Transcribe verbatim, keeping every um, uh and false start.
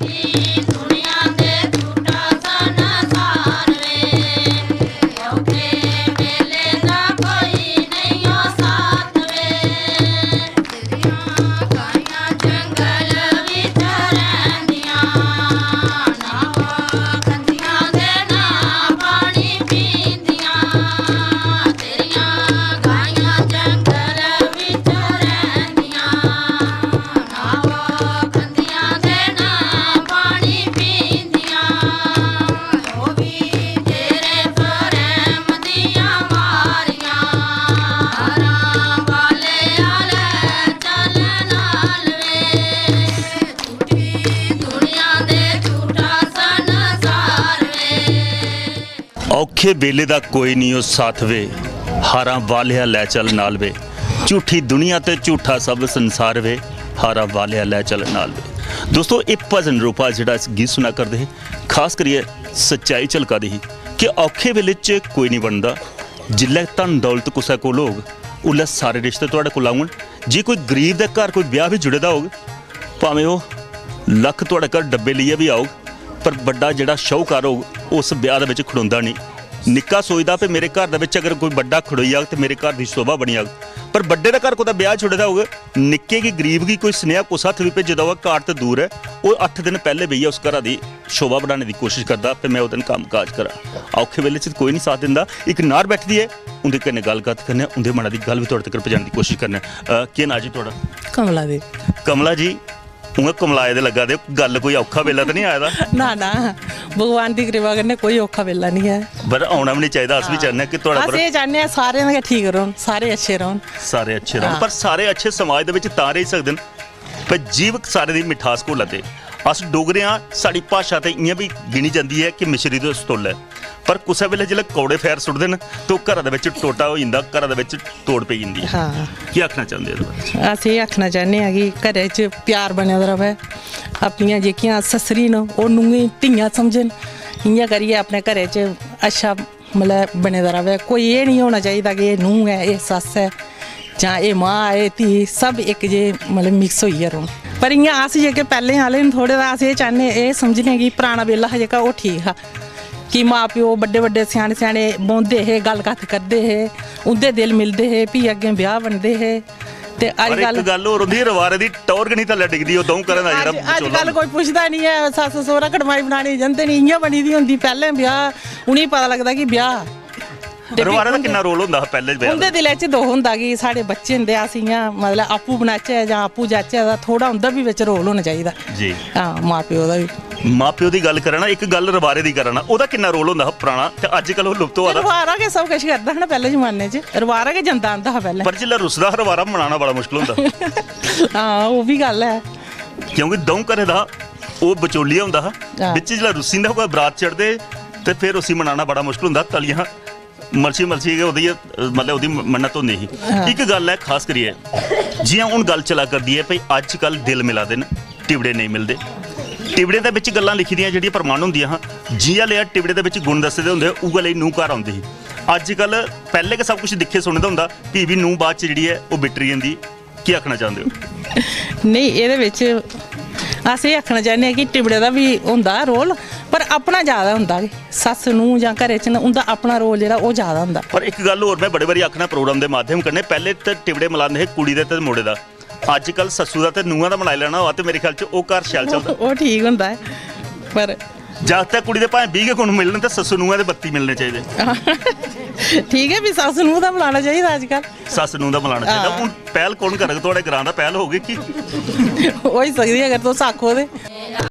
दुनिया दे झूठा संसार वे, औखे वेले दा कोई नहीं ओ साथ वे। तेरियां गायां जंगल विच रहिंदियां, ना ओ खंदियां ते ना पानी पींदियां। तेरियां गायां जंगल विच रहिंदियां, ना ओ खंदियां ते ना पानी पींदियां। ओ भी तेरे प्रेम दियां मारियां, हारां वाले आले चल नाल वे। झूठी दुनिया दे झूठा संसार वे। औखे बेले दा कोई निं ओ साथ वे, हारां वालेआ लै चल नाल वे। झूठी दुनिया ते झूठा सब संसार वे, हारां वालेआ लै चल नाल वे। दोस्तो, एह् भजन रूपा जेह्ड़ा इस गीत सुना करदे हे, खास करियै सच्चाई झलका दी ही कि औखे बेले च कोई निं बनदा। जिल्लै धन दौलत कुसै कोल होग, उल्लै सारे रिश्ते थुआढ़े कोल औङन। जे कोई गरीब दे घर कोई ब्याह् बी जुड़े दा होग, भामें ओह् लक्ख थुआढ़े घर डब्बे लेइयै बी औग, पर बड्डा जेह्ड़ा शाहूकार होग, उस ब्याह् दे बिच खड़ोंदा नेईं। निक्का सोचदा, "भई, मेरे घर दे बिच अगर कोई बड्डा खड़ोई जाग ते मेरे घर दी शोभा बनी जाग।" पर बड्डे दे घर कुतै ब्याह् जुड़े दा होग, निक्के गी, गरीब गी कोई सनेहा कुसै हत्थ बी भेजे दा होऐ, कार्ड ते दूर ऐ, ओह् अट्ठ दिन पैह्ले बेहियै उस घरा दी शोभा बढ़ाने दी कोशश करदा, "भई, में ओह्दे कन्नै कम्म काज करां।" औखे बेले च कोई निं साथ दिंदा। इक नार बैठी दी ऐ, उं'दे कन्नै गल्ल कत्थ करने आं, उं'दे मनै दी गल्ल बी थुआढ़े तगर पजाने दी कोशश करने आं। अ, केह् नांऽ जी थुआढ़ा? कमला देवी। कमला जी, उ'आं कमलाए दे लग्गा दे, गल्ल कोई औखा बेल्ला ते निं आए दा? ना, ना, भगवान दी कृपा कन्नै कोई औखा बेल्ला निं ऐ। पर औना बी निं चाहिदा, अस बी हां। चाह्न्ने आं कि थुआढ़ा अस पर एह् चाह्न्ने आं सारे गै ठीक रौह्न, सारे अच्छे रौह्न। सारे अच्छे रौह्न। हां। पर सारे अच्छे समाज दे बिच तां रेही सकदे न, पर जीव सारें दी मिठास घोला दे। अस डोगरे आं, साढ़ी भाशा ते इ'यां बी गिनी जंदी ऐ कि मिश्री दे सतोलै। पर कुसै बेल्लै जिसलै कौड़े फैर सुट्टदे न, ते ओह् घरा दे बिच टोटा होई जंदा, घरा दे बिच तोड़ पेई जंदी ऐ। हां। केह् आखना चांह्दे ओ एह्दे बारे च? अस एह् आखना चाह्न्ने आं कि घरै च प्यार बने दा र'वै, अपनियां जेह्कियां सस्सरी न, ओह् नूहें गी धियां समझन, इ'यां करियै अपने घरै च अच्छा, मतलब, बने दा र'वै। कोई एह् निं होना चाहिदा कि एह् नूंह् ऐ, एह् सस्स ऐ, जां एह् मां ऐ, एह् धी, सब इक जे, मतलब, मिक्स होइयै रौह्न। पर इ'यां अस जेह्के पैह्लें आह्ले न थोह्ड़े, तां अस एह् चाह्न्ने, एह् समझने कि पराना बेल्ला हा जेह्का, ओह् ठीक हा, कि मां प्यो, बड्डे बड्डे, स्याने स्याने बौंह्दे हे, गल्ल कत्थ करदे हे, उं'दे दिल मिलदे हे, फ्ही अग्गें ब्याह् बनदे हे। ते पर इक अजकल गल्ल होर होंदी, रवारे दी टौर गै निं थल्लै डिगदी, ओह् द'ऊं घरें दा जेह्ड़ा अज-, अजकल बचोला। कोई पुछदा निं ऐ, सस्स सौह्रा कड़माई बनाने जंदे निं, इ'यां बनी दी होंदी। पैह्लें ब्याह्, उ'नेंगी पता लगदा कि ब्याह्। ते फ्ही रवारे दा उं'दे, किन्ना रोल होंदा हा पैह्ले ब्याह् उं'दे दा? दिलै च दुख होंदा कि साढ़े बच्चे न ते अस इ'यां, मतलब, आपूं बनाचै जां आपूं जाचै, तां थोह्ड़ा उं'दा बी बिच रोल होना चाहिदा। जी। हां, मां प्यो दा बी। मां प्यो दी गल्ल करा ना, इक गल्ल रवारे दी करा ना, ओह्दा किन्ना रोल होंदा हा पराना, ते अज्जकल ओह् लुप्त होआ दा। रवारा गै सब किश करदा हा ना पैह्ले जमाने च, रवारा गै जंदा आंदा हा पैह्ले। पर जिसलै रुसदा हा रवारा, मनाना बड़ा मुश्कल होंदा। हां, ओह् बी गल्ल ऐ। क्योंकि द'ऊं घरें दा ओह् बचोलिया होंदा हा, हां। बिच जिसलै रुस्सी जंदा हा, कुतै बरात चढ़दे, ते फिर उसी मनाना बड़ा मुश्कल होंदा हा। तलियां मलसी मलसी गै ओह्दी, मतलब, ओह्दी मन्नत होंदी ही। हां। इक गल्ल ऐ खास करियै, जि'यां हून गल्ल चला करदी ऐ भई अज्जकल दिल मिला दे न, टिबड़े नेईं मिलदे। टिबड़े दे बिच गल्लां लिखी दियां जेह्ड़ियां प्रमाण होंदियां हां, जि'यां लेआ टिबड़े दे बिच गुण दस्से दे होंदे, उ'ऐ लेई नूंह् घर औंदी ही। अज्जकल पैह्लें गै सब कुछ दिक्खे सुने दा होंदा, फ्ही बी नूंह् बाद च जेह्ड़ी ऐ ओह् बिटरी जंदी। केह् आखना चांह्दे ओ? नेईं, एह्दे बिच अस एह् आखना चाह्न्ने आं कि टिबड़े दा बी होंदा रोल, पर अपना जैदा होंदा कि सस्स नूंह् जां घरै च न, उं'दा अपना रोल जेह्ड़ा ओह् जैदा होंदा। पर इक गल्ल होर में बड़े बारी आखना प्रोग्राम दे माध्यम कन्नै, पैह्लें ते टिबड़े मलांदे हे कुड़ी दे ते मुड़े दा, अज्जकल सस्सू दा ते नूंहा दा मनाई लैना होऐ ते मेरे ख्याल च ओह् घर शैल चलदा। ओह् ठीक होंदा ऐ, पर जागतै कुड़ी दे भाएं बीह् गै गुण मिलन ते सस्सू नूंहा दे बत्ती मिलने चाहिदे। ठीक ऐ, फ्ही सस्स नूंह् दा मलाना चाहिदा अज्जकल। सस्स नूंह् दा मलाना चाहिदा। हां। हून पैह्ल कौन करग? थुआढ़े ग्रां दा पैह्ल होग कि होई सकदी अगर तुस आखो ते।